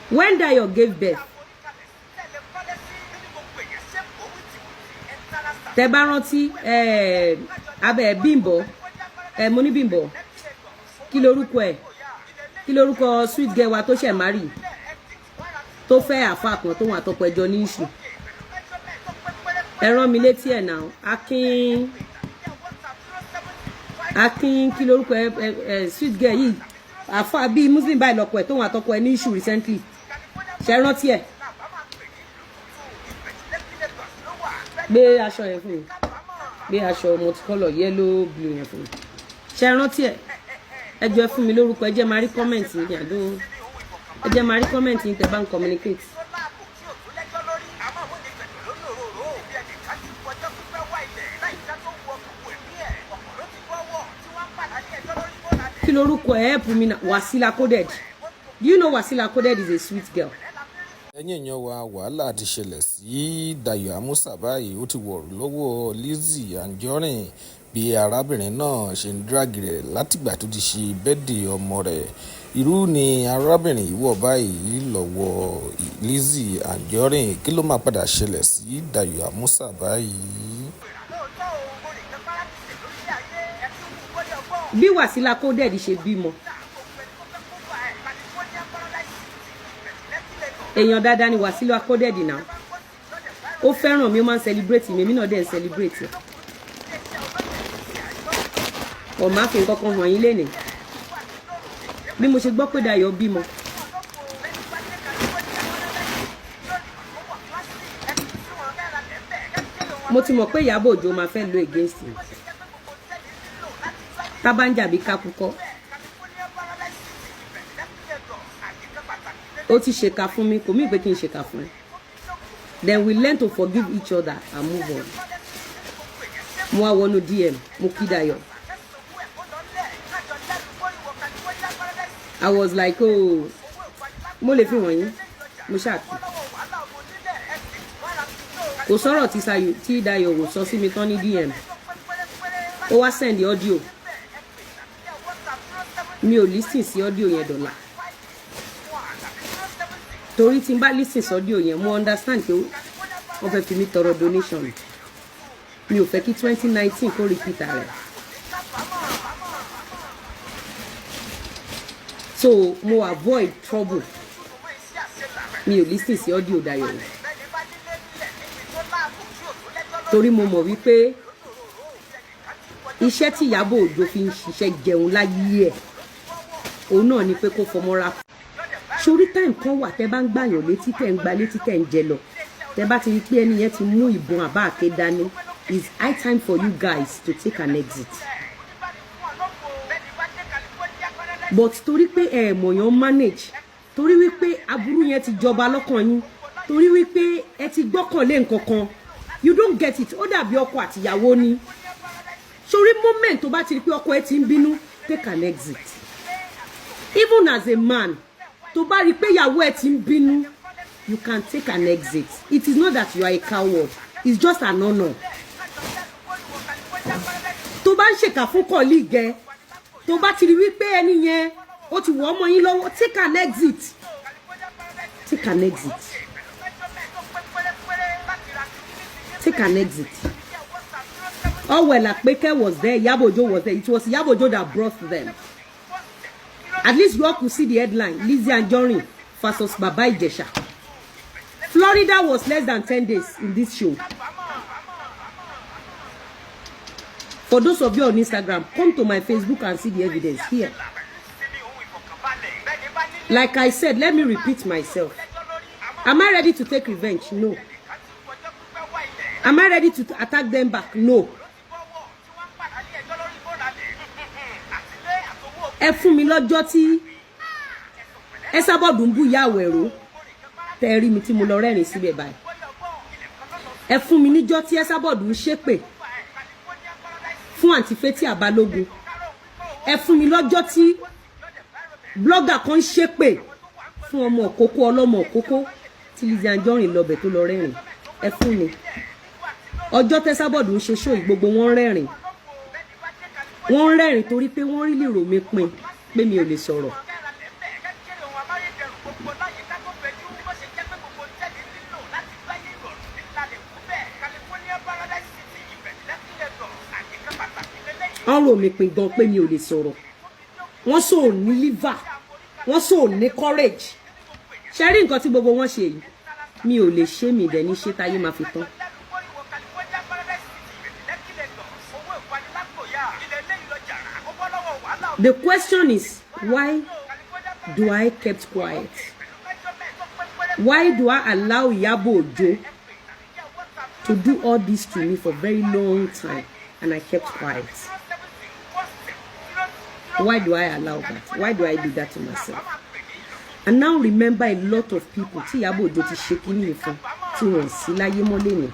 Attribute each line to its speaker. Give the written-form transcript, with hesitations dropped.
Speaker 1: When Dayo gave birth, tẹ bá rántí, abẹ Bímbọ́, mo ní Bímbọ́, kí lorúkọ ẹ? Kí lorúkọ sweet girl wa tó ṣẹ̀ marry, tó fẹ́ àfa kan tó wọn àtọkọ ẹjọ́ ní issue? Ẹ rán mi létí ẹ̀ náà. Akin, Akin, kí lorúkọ ẹ? Ẹ sweet girl yìí, àfa bíi Muslim báyìí lọkọ ẹ, tó wọn àtọkọ ẹ ní issue recently. Ṣe rántí ẹ? Gbé aṣọ yẹn fún mi, gbé aṣọ multicolor yellow blue yẹn fún mi. Ṣe rántí ẹ? Ẹ jọ̀ọ́, ẹ fún mi lórúkọ. Ẹ jẹ́ máa rí comment yín àdó, ẹ jẹ́ máa rí comment yín tẹ́ bá ń communicate. Kí lorúkọ ẹ? Help me na. Wasila Coded. Do you know Wasila Coded is a sweet girl?
Speaker 2: Ẹ̀yin èèyàn wa, wàhálà ti ṣẹlẹ̀ sí Dayo Amusa báyìí. Ó ti wọ̀rù lọ́wọ́ Lizzy Anjorin bí arábìnrin náà ṣe ń drag rẹ̀ látìgbà tó ti ṣe birthday ọmọ rẹ̀. Irú ni arábìnrin yìí wọ̀ báyìí lọ́wọ́ Lizzy Anjorin. Kí ló máa padà ṣẹlẹ̀ sí Dayo Amusa báyìí?
Speaker 1: Bí Wasila Coded ṣe bímọ, èèyàn dáadáa ni Wasila Coded náà. Ó fẹ́ràn mi, ó máa ń celebrate mi, èmi náà dẹ̀ ń celebrate ẹ̀. Ọ̀ máa fi nǹkan kan hàn yín lénìí. Bí mo ṣe gbọ́ pé Dayọ̀ bímọ, mo ti mọ̀ pé Ìyábọ̀ Òjó máa fẹ́ lo against me. Tábà ń jàbí kákúkọ́, ó ti ṣèkà fún mi, kò mí pé kí n ṣèkà fún ẹ. Then we learn to forgive each other and move on. Mo wá wọnú DM, mo kí Dayọ̀. I was like, oh, mo lè fi wọ̀nyí. Mo ṣáàkì kò sọ̀rọ̀ tí Dayọ̀ ò sọ sí mi tán ní DM. Ó wá send audio. Mi ò listen sí audio yẹn dọ̀là, torí tí n bá listen sí audio yẹn, mo understand pé wọ́n fẹ́ fi mí tọrọ donation. Mi ò fẹ́ kí 2019 kó repeat rẹ̀, so mo avoid trouble. Mi ò listen sí audio Dayọ̀ yẹn torí mo mọ̀ wípé iṣẹ́ tí Ìyábọ̀ Òjó fi ń ṣiṣẹ́ jẹun láyé ẹ̀, òun náà ni pé kó fọmọ́ra sórí. Time kan wà tẹ́ bá ń gbàyàn létí, tẹ́ ń gba létí, tẹ́ ń jẹ lọ, tẹ́ bá ti rí pé ẹni yẹn ti mú ìbọn àbá àké dání, it's high time for you guys to take an exit. But torí pé ẹ mọ̀yàn manage, torí wípé aburú yẹn ti jọba lọ́kàn yín, torí wípé ẹ ti gbọ́kànlé nǹkan kan, you don't get it. Ó dàbí ọkọ àtìyàwó ni. Sórí moment tó bá ti rí pé ọkọ ẹ ti ń bínú, take an exit. Even as a man, tó bá rí pé ìyàwó ẹ ti ń bínú, you can take an exit. It is not that you are a coward, it's just an honour. Tó bá ń ṣèkà fún colleague ẹ, tó bá ti rí wípé ẹni yẹn ó ti wọ́ ọmọ yín lọ́wọ́, take an exit, take an exit, take an exit. Oh well, Apeke was there, Iyabo Ojo was there. It was Iyabo Ojo that brought them. At least you all could see the headline, Lizzy Anjorin versus Baba Ijesha. Florida was less than 10 days in this show. For those of you on Instagram, come to my Facebook and see the evidence here. Like I said, let me repeat myself. Am I ready to take revenge? No. Am I ready to attack them back? No. Ẹ fún mi lọ́jọ́ tí Esabod ń bú ìyá Àwẹ̀rò, tẹ́ rí mi tí mo lọ rẹ́rìn síbẹ̀ báyìí. Ẹ fún mi níjọ́ tí Esabod ń ṣépè fún àǹtí Fathia Balógun. Ẹ fún mi lọ́jọ́ tí blogger kan ń ṣépè fún ọmọ òkókó, ọlọ́mọ òkókó, tí Lizzy Anjorin lọbẹ̀ tó lọ rẹ́rìn. Ẹ fún mi ọjọ́ tẹ́sábọ̀dù ń ṣe ṣó yìí, gbogbo wọn rẹ́rìn, wọ́n rẹ́rìn torí pé wọ́n rí lè rò mí pin pé mi ò lè sọ̀rọ̀. Wọ́n rò mí pin gan pé mi ò lè sọ̀rọ̀. Wọ́n sọ ò ní liver, wọ́n sọ ò ní courage. Ṣe rí nǹkan tí gbogbo wọn ṣe yìí, mi ò lè ṣe, mi dẹ̀ ní ṣe táyé máa fi tán. The question is, why do I kept quiet? Why do I allow Iyabo Ojo to do all this to me for very long time and I kept quiet? Why do I allow that? Why do I do that to myself? And now remember, a lot of people tí Iyabo Ojo ti ṣe kíní yìí fún tí wọ́n sí láyé mọ́ lẹ́nu.